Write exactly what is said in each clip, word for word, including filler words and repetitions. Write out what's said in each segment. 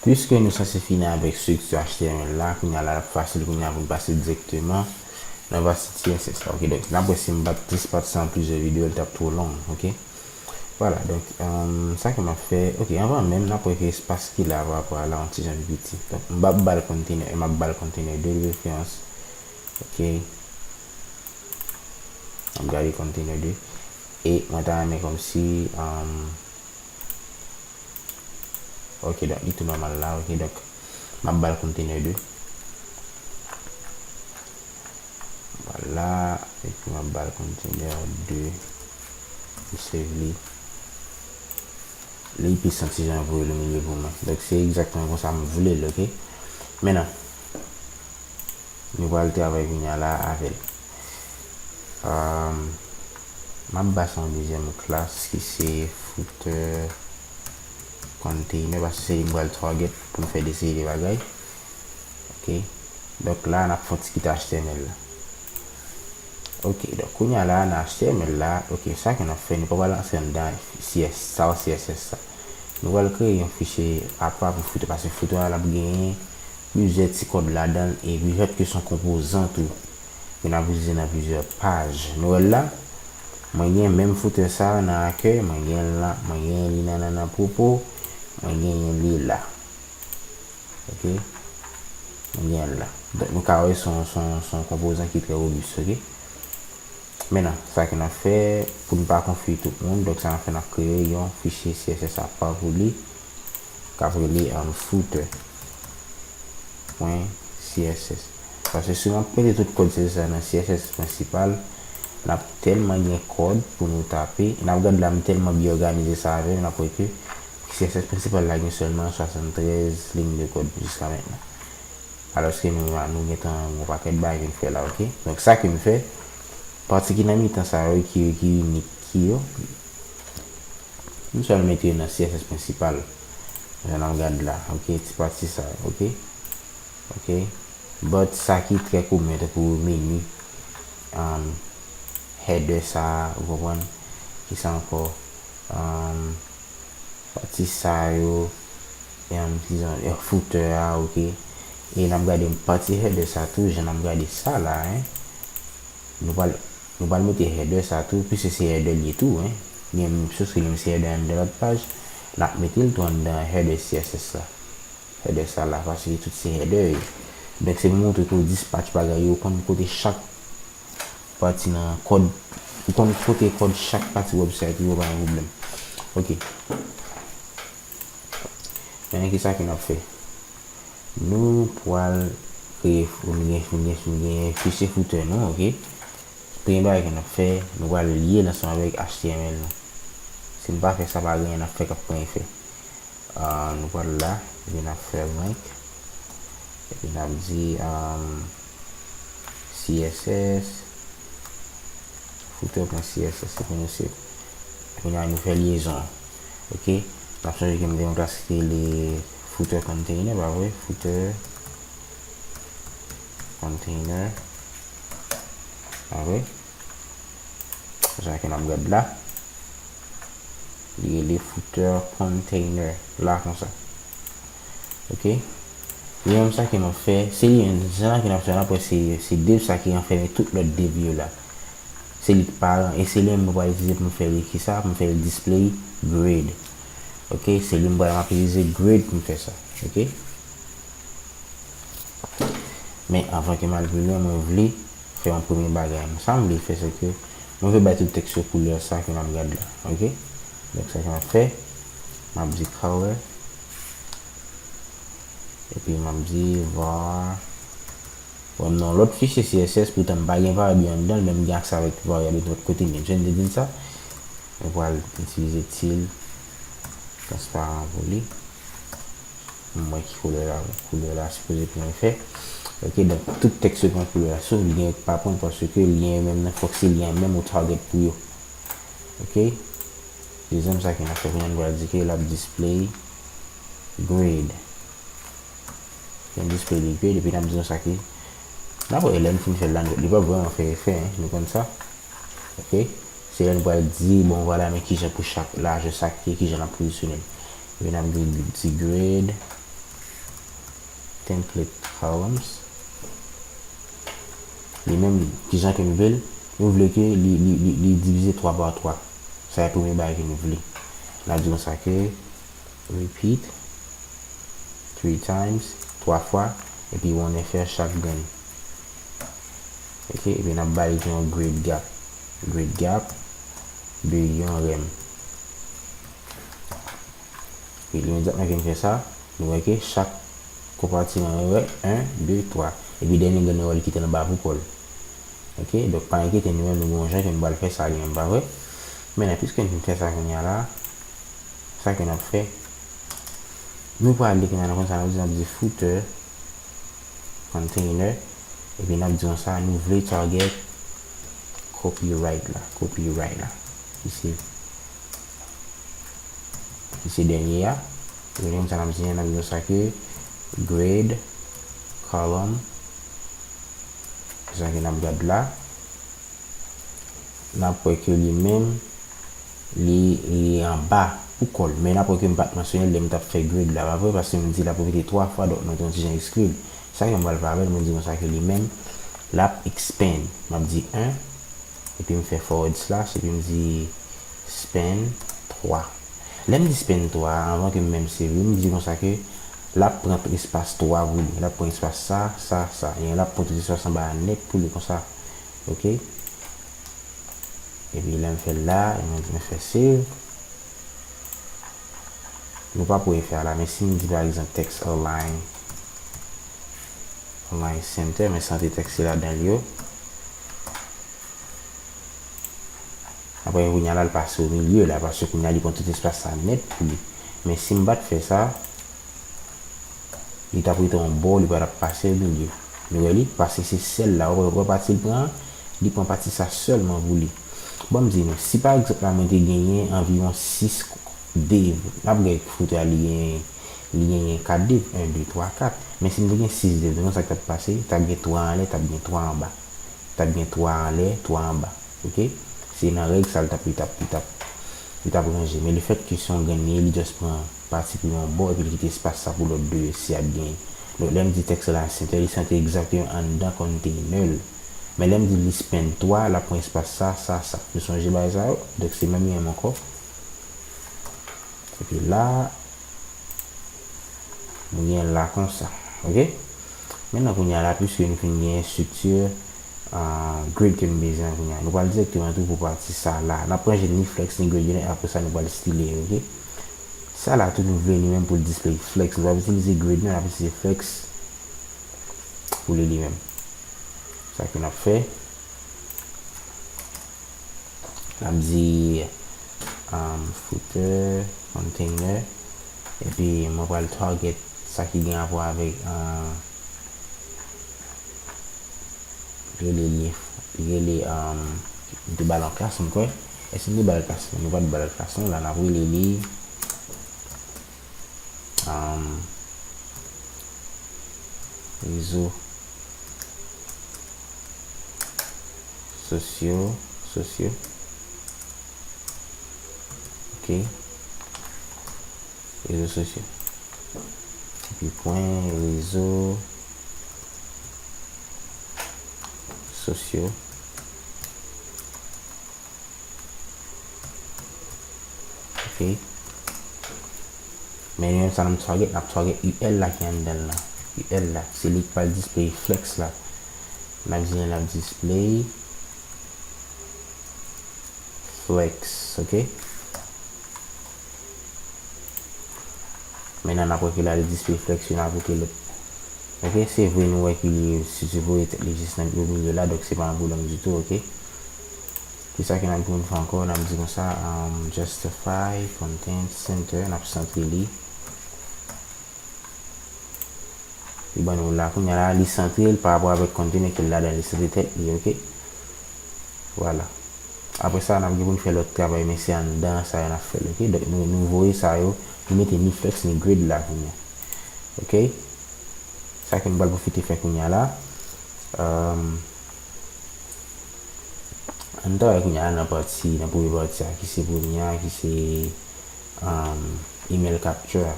Piske nou sanse fini avèk estrikti H T M L la, kounye a la l ap fasil kounye a pou n pase dirèkteman nan pati C S S la. Ok, donk n ap wè si m pa t dispatch sa an plizyè videyo, l t ap twò long, ok? Vwala, donk, um, sa ke m ap fè, ok, anvan menm, n ap wè ke espas ki la pa rapò a la yon ti jan pi piti. Donk, m p ap ba l container un, m ap ba l container deux de preferans. Ok. M ap gade container deux. E mwen ta renmen kòmsi, um, ok, donk, li tou nòmal la, ok, donk, m ap ba l container deux. Vwala, epi m ap ba l container deux. Li save li. Li plis yon ti jan voye l o milye pou mwen. Donk, se egzakteman konsa m vle l, ok? Mentnan, nou pral travay kounye a la avè l. Um, m ap ba sa yon dezyèm klas ki se footer container, paske se li m pral target pou m fè de seri de bagay. Ok. Donk la, n ap fè yon ti kit H T M L la. Ok, donk kounye a la, nan H T M L la, ok, sa ke n ap fè, nou pa pral antre anndan C S, sa C S S sa. Nou pral kreye yon fichye apa pou footer, paske footer la, l ap genyen plizyè ti kòd ladan l, epi fèt ke se yon konpozan tou, ke n ap itilize nan plizyè paj. Nou wè l la, mwen gen menm footer sa nan akèy, mwen gen l la, mwen gen li nan, nan, nan pwopo, mwen genyen li la. Ok? Nou gen l la. Donk, nou ka wè se yon, se yon, se yon konpozan ki trè wobis, ok? Mentnan, sa ke n ap fè, pou n pa konfyi tout moun, donk sa n ap fè, n ap kreye yon fichye C S S apa pou li, k ap rele, um, footer pwen C S S. Paske si n ap mete tout kòd C S S la nan C S S prensipal, n ap tèlman gen kòd pou nou tape, e n ap gade la, m tèlman byen òganize sa avè l, n ap wè ke C S S prensipal la gen sèlman swasanntrèz liy de kòd jiska mentnan. Alòske nou, nou gentan gen yon pakèt bagay ke n fè la, ok? Donk, sa ke m fè, pati ki nan mitan sa yo, ki, ki inik, ki yo, m sèl mete yo nan C S S prensipal. Jan n ap gade la, ok? Ti pati sa yo, ok? Ok? But sa ki trè komen, tankou meni, um, header sa, ou konprann? Kisa ankò? Um, pati sa yo, um, kisa, eh, footer a, ok? E n ap gade pati header sa tou, jan n ap gade sa la, en. Nou pral, nou pral mete header sa tou, piske se header li ye tou, en. Gen, soske li menm se header anndan lòt paj, n ap mete l tou anndan header C S S la. Header sa la, paske tout se header yo. Donk, se pou montre ke w dispatch bagay yo, ou konn kote chak pati nan kòd, ou konn kote kòd chak pati website yo, pa gen pwoblèm. Ok. Men kisa ke n ap fè? Nou pral kreye, nou gen, nou gen, nou gen fichye footer nou, ok? Premye bagay ke n ap fè, nou pral lye l ansanm avèk H T M L nou. Si n pa fè sa, pa gen anyen n ap fè k ap pran efè. Ah, nou pral la, epi n ap fè rank, epi n ap di, um, C S S, footer pwen C S S, se pou nou se. Kounye a, nou fè lyezon an. Ok? N ap sonje ke m gen yon klas ki rele footer container, pa vre? Footer container. Pa vre? Jan ke n ap gad la. Li rele footer container la konsa. Ok? Li menm sa ke n ap fè, se li menm jan ke n ap fè, n ap wè se, se div sa ki ranfèmen tout lòt div yo la. Se li ki paran, e se li menm nou pral itilize pou n fè li kisa, pou n fè li display grid. Ok? Se li m pral, m ap itilize grid pou m fè sa. Ok? Men anvan ke m al pi lwen, mwen vle fè yon premye bagay. Sa m vle fè, se ke mwen vle bay tout tèks yo koulè sa ke n ap gad la. Ok? Donk, sa ke m ap fè, m ap di color. Epi, m ap di var. Bon, m nan lòt fichye C S S, poutan m pa gen varyab anndan l, men m gen aksè avèk varyab lòt kote, men jan m te di n sa. Mwen pral itilize til transparan pou li. M wè ki koulè la, koulè la sipoze pran efè. Ok, donk tout tèks yo pran koulè la, sof lyen yo ki pa pran, paske lyen yo menm nan fòk se lyen menm ou target pou yo. Ok? Dezyèm sa ke n ap fè, kounye a nou pral di ke l ap display grid. L ap display li grid, epi n ap di nou sa ke, n ap wè lè n fin fè l la, li p ap vrèman fè efè, en, nou konn sa. Ok? Se lè nou pral di, bon, vwala, men kijan pou chak lajè sa ki, kijan n ap pozisyone l. Epi n ap di, di grid, template columns. Li menm, kijan ke nou vle l? Nou vle ke li, li, li, li divize twa pa twa. Sa e premye bagay ke nou vle. N ap di konsa ke repeat three times, twa fwa, epi one F R chak grenn. Ok, epi n ap ba li yon grade gap. Grade gap de yon rem. Epi imedyatman ke n fè sa, nou wè ke chak konpatiman yo wè, en, de, twa. Epi dènye grenn nan wè li kite l anba pou kò l. Ok, donk pa enkyete nou, menm nou gen yon jan ke nou pral fè sa li menm, pa vre? Men piske n fin fè sa kounye a la, sa ke n ap fè, nou pral li kounye a nan konsa, nou di, n ap di footer container, epi n ap di konsa, nou vle target copyright la, copyright la, ki se, ki se dènye a. Epi konsa, n ap di, n ap di konsa ke grade column, sa ke n ap gad la, n ap wè ke li menm, li, li anba pou kò l. Men n ap wè ke m pa t mansyone l lè m t ap fè grade la, pa vre? Paske m di l ap repete twa fwa, donk nou te yon ti jan ekskli l. Sa ke m pral fè avè l, mwen di konsa ke li menm, l ap expand. M ap di en, epi m fè forward slash, epi m di span twa. Lè m di span twa, anvan ke m menm save, m di konsa ke l ap pran tout espas twa pou li. L ap pran espas sa, sa, sa. E l ap pran tout espas anba a nèt pou li konsa. Ok? Epi lè m fè l la, mwen, mwen fè save. Nou pa pou fè a la, men si m di pa egzanp text align, align center, men santre tèks ladan l yo. Apre kounye a la, l pase o milye la, paske kounye a li pran tout espas sa nèt pou li. Men si m pa t fè sa, li t ap rete yon bò, li pa t ap pase o milye. Nou wè li, paske se sèl la, ou wè, ou wè pati l pran an, li pran pati sa sèlman pou li. Bon, m di nou, si pa egzanp la, mwen te genyen anviwon sis div, n ap gade footer a, li genyen, li genyen kat div, en, de, twa, kat. Men si m te gen sis div, nou konn sa k t ap pase, t ap gen twa anlè, t ap gen twa anba. T ap gen twa anlè, twa anba. Ok? Se nan règ sa l t ap, li t ap, li t ap, li t ap ranje. Men lefètke se yon grenn li ye, li just pran pati pou yon bò, epi li kite espas sa pou lòt de yo si y ap genyen. Donk, lè m di tèks la santre, li santre egzakteman anndan container l. Men lè m di li span twa, l ap pran espas sa, sa, sa. Nou sonje bagay sa yo? Donk, se menm li menm ankò. Epi la, nou gen l la konsa. Ok? Mentnan, kounye a la, piske nou fin gen estrikti, ah, grid ke nou bezwen kounye a, nou pral dirèkteman tou pou pati sa la. N ap ranje ni flex, ni grid unit, apre sa, nou pral style, ok? Sa la tou nou vle li menm pou l display flex. Nou p ap itilize grid, non, n ap itilize flex pou li li menm. Sa ke n ap fè. N ap di, um, footer, container, epi mwen pral target sa ki gen rapò avèk, uh, rele li, rele, um, m te ba l yon klas, m kwè. Èske m te ba l klas? Nou pa t ba l klas, non, la, n ap rele li, um, rezo sosyo, sosyo. Ok. Rezo sosyo. Epi pwen rezo sosyo. Ok. Men nou menm sa n ap target, n ap target U L la ki anndan l lan. U L la, se li k pral display flex la. N ap di l ap display flex, ok? Mentnan n ap wè ke la li display flex, yo n ap voye lòt. Ok, se vre nou wè ke li sitivoye tèt li jis nan milye la, donk se pa yon pwoblèm ditou, ok? Kisa ke n ap vin fè ankò? N ap di konsa, um, justify content center, n ap santre li. Li ban nou la, kounye a la, li santre l pa rapò avèk container ke l ladan, li santre tèt li, ok? Vwala. Apre sa, n ap gen pou n fè lòt travay, men se anndan sa yo n ap fè l, ok? Donk, nou, nou voye sa yo, nou mete ni flex, ni grid la kounye a. Ok? Sa ke nou pral pwofite fè kounye a la. Um, ann travay kounye a la nan pati, nan premye pati a, ki se premye a, ki se, um, email capture a.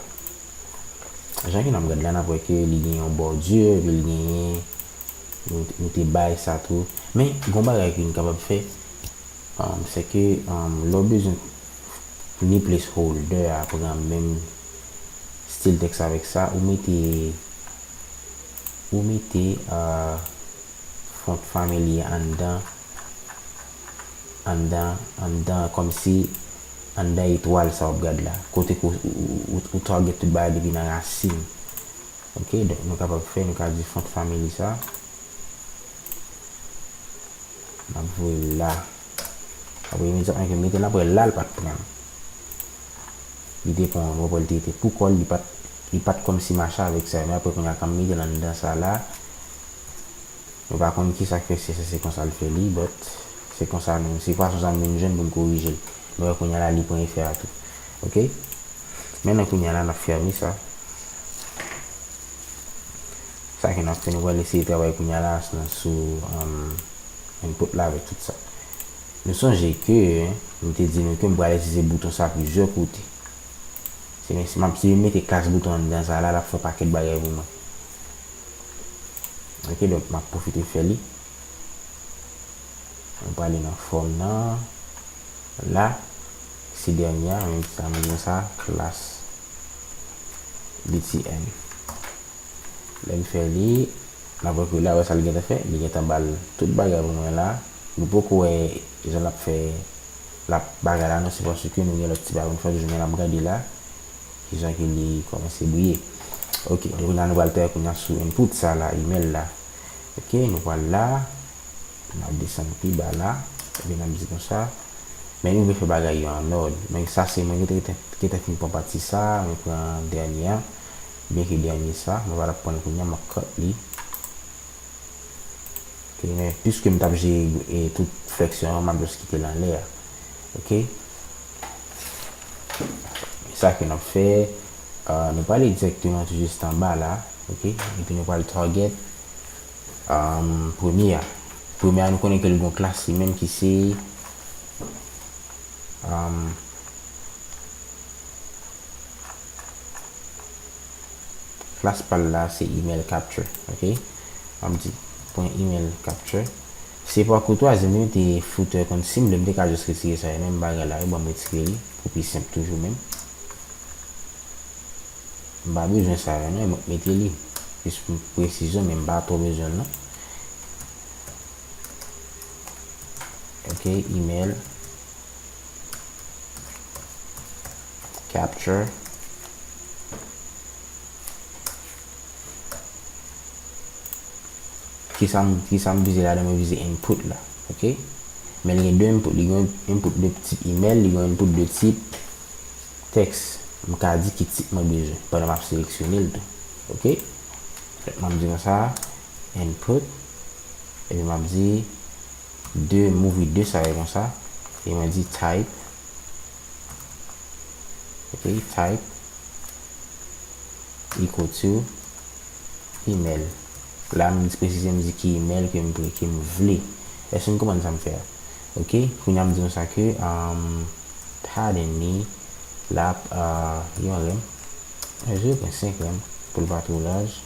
Jan ke n ap gad la, n ap wè ke li gen yon bòdi, epi li genyen, nou, nou te bay sa tou. Men, gen yon bagay ke n kapab fè, um, se ke, um, lè w bezwen ni placeholder a pran menm stil tèks avèk sa, ou mete, ou mete, uh, font family anndan, anndan, anndan, kòmsi anndan etwal sa w ap gad la. Kote ke w, ou, ou, ou target tout bagay depi nan rasin. Ok, donk nou kapab fè, nou ka di font family sa. N ap voye l la. Apre, imedyatman ke m mete l, apre la, l pa t pran l. Li te pran, w wè, li te, te pou kò l, li pa t, li pa t kòmsi mache avèk sa. Men apre, kounye a, kan m mete l anndan sa la, nou pa konn kisa k fè se, se, se konsa l fè li, but se konsa nou, se fason sa nou vin jwenn pou n korije l. Nou wè kounye a la, li pran efè a tou. Ok? Mentnan kounye a la, n ap fèmen sa. Sa ke n ap fè, nou pral eseye travay kounye a la nan sou, um, input la avèk tout sa. Nou sonje ke, nou te di nou ke m pral itilize bouton sa plizyè kote. Se, se m ap, si m mete klas bouton anndan sa la, l ap fè yon pakèt bagay pou mwen. Ok, donk, m ap pwofite fè li. Mwen prale nan fòm nan. La, se dènye a, men sa, mwen gen sa, klas B T N. Lè m fè li, n ap wè ke la, wè sa li gentan fè, li gentan ba l tout bagay pou mwen la. Nou poko wè jan l ap fè, l ap bagay la, non, se paske nou gen lòt ti bagay pou n fè toujou, men n ap gade la. Kijan ke li kòmanse briye. Ok, donk la nou pral travay kounye a sou input sa la, email la. Ok, nou pral la, n ap desann pi ba la, epi n ap di konsa, men nou vle fè bagay yo an òd. Men sa se mwen ki te, ki te, ki te fin pran pati sa, mwen pran dènye a, byenke dènye sa, mwen pa t ap pran l kounye a, m ap cut li. Ok, men piske m t ap jere, e, tout fleksyon an, m ap jis kite l anlè a. Ok? Sa ke n ap fè, e, nou prale dirèkteman tou jis anba la. Ok? Epi nou pral target, um, premye a. Premye a, nou konnen ke l gon klas li menm ki se, um, klas pa l la se email capture, ok? M ap di, pwen email capture. Se pa koutwazi m te mete footer konn si m vle, m te ka jis retire sa yo, men m pa gen la, yo ban m retire li, pou pi senp toujou menm. M pa bezwen sa yo, non, mwen mete li. Jis pou presizyon, men m pa twò bezwen l, non. Ok, email. Capture. Kisa m, kisa m vize ladan, mwen vize input la, ok? Men li gen de input, li gen input de tip email, li gen input de tip tèks. M ka di ki tip mwen bezwen pandan m ap seleksyone l tou, ok? Fèt mwen di konsa, input, epi m ap di de, m ouvri de sa yo konsa, e mwen di type, ok, type equal to email. La, m di presize, m di ki email ke m pre, ke m vle. Èske n konprann sa m fè a? Ok, kounye a m di konsa ke, um, pattern li, l ap, uh, yon rèm, zero pwen senk rèm, pou l pa twò laj.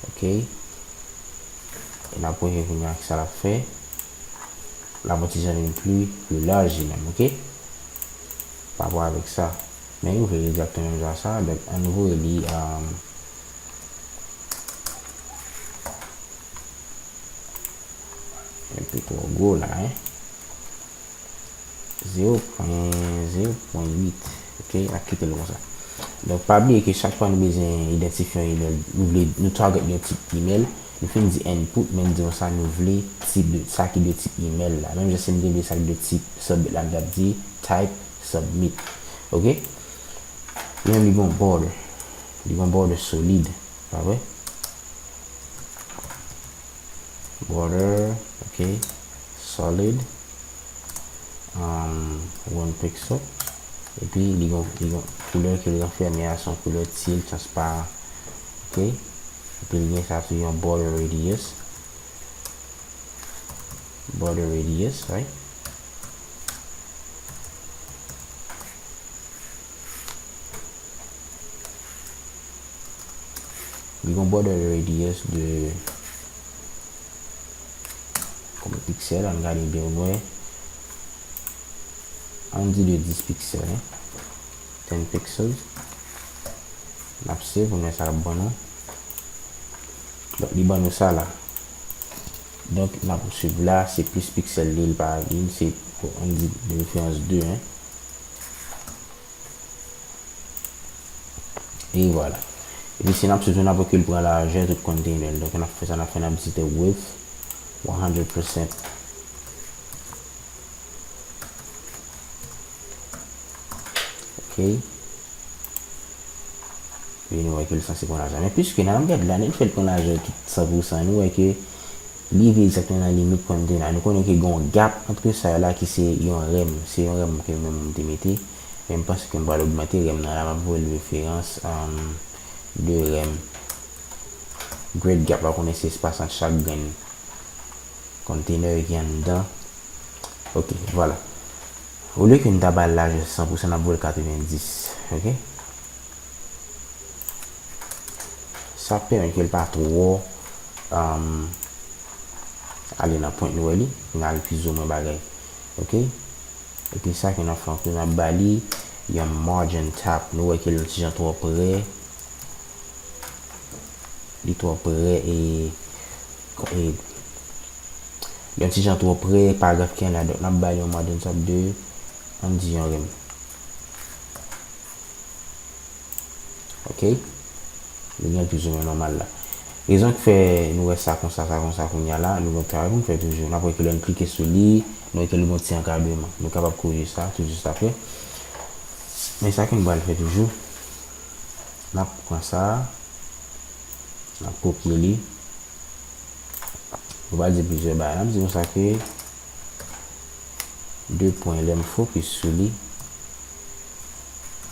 Ok. E n ap wè kounye a kisa l ap fè. L ap yon ti jan vin pli, pli laj li menm, ok? Pa rapò avèk sa. Men nou vle egzakteman menm jan sa. Donk, ann voye li, um, enpe twò gwo la, en. Zero pwen, zero pwen uit. Ok, n ap kite l konsa. Donk, pa bliye ke chak fwa nou bezwen idantifye yon email, nou vle, nou target yon tip email, nou fin di input, men n di konsa nou vle tip de, sa ki de tip email la. Menm jan si m te vle sa ki de tip submit la, m t ap di type submit. Ok? Li menm li gon border. Li gon border solid. Pa vre? Border, ok, solid, um, one pixel. Epi li gon, li gon koulè ke li ranfèmen a, se yon koulè teal transparan. Ok? Epi li gen sa tou yon border radius. Border radius, right? Li gen yon border radius de konbyen piksèl, ann gade byen pou n wè. Ann di de dis piksèl, hein. Ten pixels. N ap save pou n wè sa l ap ban nou. Donk, li ban nou sa la. Donk, n ap swiv la, se plis piksèl li, li pa, li, se, bon, ann di de referans de, hein. E vwala. Epi si n ap swiv, n ap wè ke l pran lajè tout container. Donk, n ap fè sa, n ap fè, n ap di te width one hundred percent. Ok. Epi nou wè ke l sanse pran lajè. Men piske n ap gade la, nèt fè l pran lajè tout san pou san, nou wè ke li rive egzakteman nan limit container. Nou konnen ke gen yon gap antre sa yo la ki se yon rem. Se yon rem ke mwen menm m te mete. Men m panse ke m pral ogmante rem nan la, m ap voye l referans, um, de rem. Great gap la, w konnen se espas ant chak grenn container ki anndan. Ok, vwala. Olye ke n ta ba l lajè san pou san, n ap voye l katrevenndis. Ok? Sa pèmèt ke l pa twò, um, ale nan pwent, nou wè li, n al pi ou mwen bagay. Ok? Epi sa ke n ap fè ankò, n ap ba li yon margin top. Nou wè ke l yon ti jan twò pre. Li twò pre e, e yon ti jan twò pre paragraf ki anndan. Donk, n ap ba li yon margin top de, ann di yon rem. Ok? Nou gen plizoumwen nòmal la. Rezon ki fè nou wè sa konsa, sa konsa kounye a la, nou gen travay pou n fè toujou. N ap wè ke lè n klike sou li, nou wè ke li gen yon ti ankadreman. Nou kapab korije sa tou jis apre. Men sa ke n pral fè toujou, n ap pran sa, n ap kopye li. Nou pral di plizyè bagay. N ap di konsa ke de pwen, lè m fokis sou li,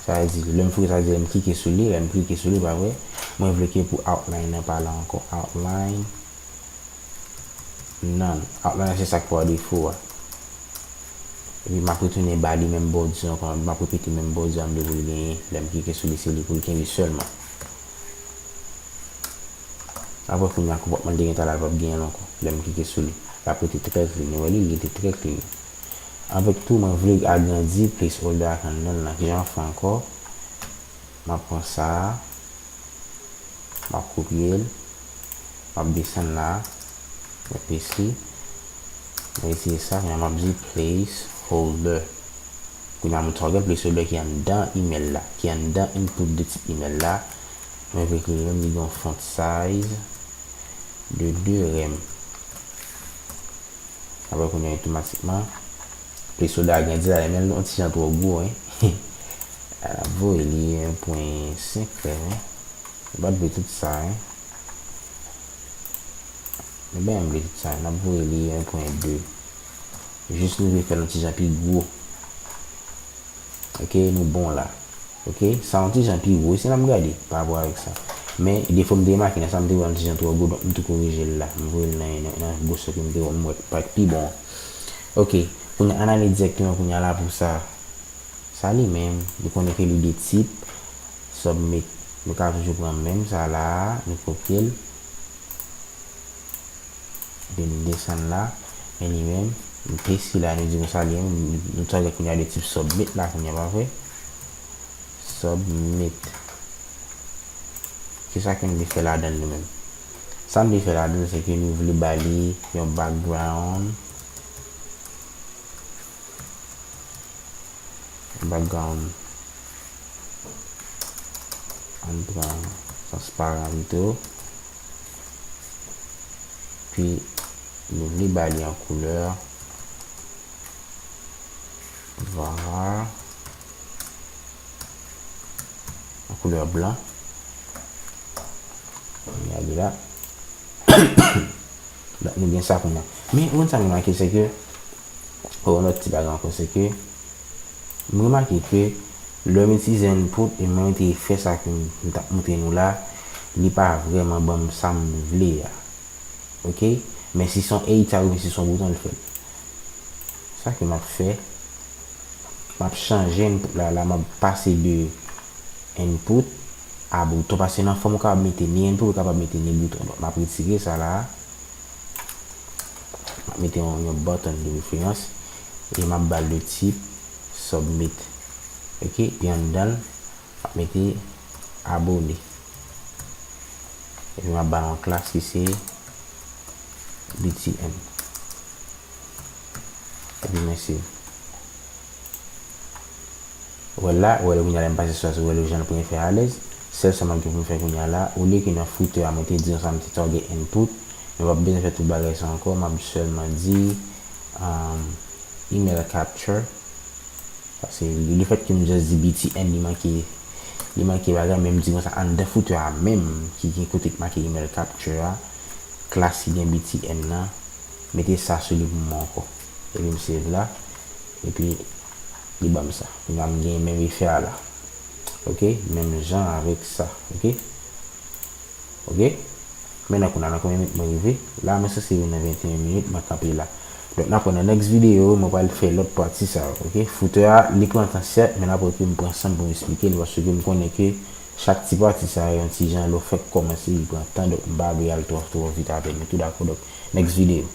sa vle di, lè m fokis, sa vle di lè m klike sou li, lè m klike sou li, pa vre? Mwen vle ke pou outline nan pa la ankò. Outline, none. Outline se sa k pa defo a. Epi m ap retounen ba li menm bòdi ankò, m ap repete menm bòdi a m te vle genyen. Lè m klike sou li, se li pou l kenbe sèlman. Apre kounye a, konpòtman l te gentan la, l p ap genyen l ankò. Lè m klike sou li, l ap rete trè clean. Ou wè li, li rete trè clean. Avèk tou, mwen vle agrandi placeholder ak anndan l lan. Kijan m ap fè ankò? M ap pran sa a, m ap kopye l, m ap desann la, mwen pesi, mwen retire sa, kounye a m ap di placeholder. Kounye a, m target placeholder ki anndan email la, ki anndan input de tip email la. Mwen vle ke li menm li gen yon font size de de rem. Apre kounye a, otomatikman, placeholder a grandi la, men l yon ti jan twò gwo, hein. N ap voye li yon pwen senk fè, hein. Nou pa t vle tout sa, hein. Nou pa t vle tout sa, n ap voye li yon pwen de. Jis nou vle fè l yon ti jan pi gwo. Ok, nou bon la. Ok, sa yon ti jan pi wo, se n ap gade pa rapò avèk sa. Men, defo m te remake nan sa, m te wè yon ti jan twò gwo, donk m tou korije l la. M voye l nan, nan, nan gwosè ke m te wè, m wè k pa t pi bon an. Ok, kounye a, n ale dirèkteman kounye a la pou sa. Sa li menm, nou konnen ke li de tip submit. Nou ka toujou pran menm sa la, nou kopye l. Epi n desann la, men li menm, m pesi la, nou di konsa li menm, nou target kounye a de tip submit la, kounye a, pa vre? Submit. Kisa ke n vle fè ladan l nou menm? Sa n vle fè ladan l, se ke nou vle ba li yon background. Background. Ann pran transparan pito. Pi, nou vle ba li an koulè var, an koulè blan. Gade la. Donk, nou gen sa kounye a. Men, ou konn sa m remake, se ke, oh, yon lòt ti bagay ankò, se ke, m remake ke, lè m itilize input, e mwen te fè sa ke m, m t ap montre nou la, li pa vrèman ban m sa m vle a. Ok? Men si se yon A tab oubyen si se yon bouton, l fè l. Sa ke m ap fè, m ap chanje input la, la, m ap pase de input a bouton, paske nan fòm ou kapab mete ni input, ou kapab mete ni bouton. Donk, m ap retire sa la. M ap mete yon, yon button de preferans. E m ap ba l le tip submit. Ok? Epi anndan l, m ap mete abone. Epi m ap ba l yon klas ki se B T N. Epi mwen save. Ou wè la, ou wè kounye a lè m pase sou sa, ou wè le jan l premye fè alèz. Sèl sa m ap gen pou m fè kounye a la, olye ke nan footer a, mwen te di nou sa, m te target input, men m p ap bezwen fè tout bagay sa ankò, m ap sèlman di, um, email capture. Paske le fèt ke m just di B T N, li manke, li manke bagay, men m di konsa, anndan footer a menm, ki gen kote k make email capture a, klas ki gen B T N nan, mete sa sou li pou mwen ankò. Epi m save la, epi li ban m sa. Kounye a m gen menm efè a la. Ok? Menm jan avèk sa. Ok? Ok? Men nan kounye a, nan konbyen minit mwen rive? La, mwen sanse rive nan venteyen minit, mwen kanpe la. Donk, n ap wè nan next video, mwen pral fè lòt pati sa yo, ok? Footer a, li pran tan sèt, men n ap wè ke m pran san m pou m esplike l, paske m konnen ke chak ti pati sa yo, yon ti jan, lè w fèk kòmanse, li pran tan, donk m pa vle al twò, twò vit avè l. Nou tou dakò, donk, next video.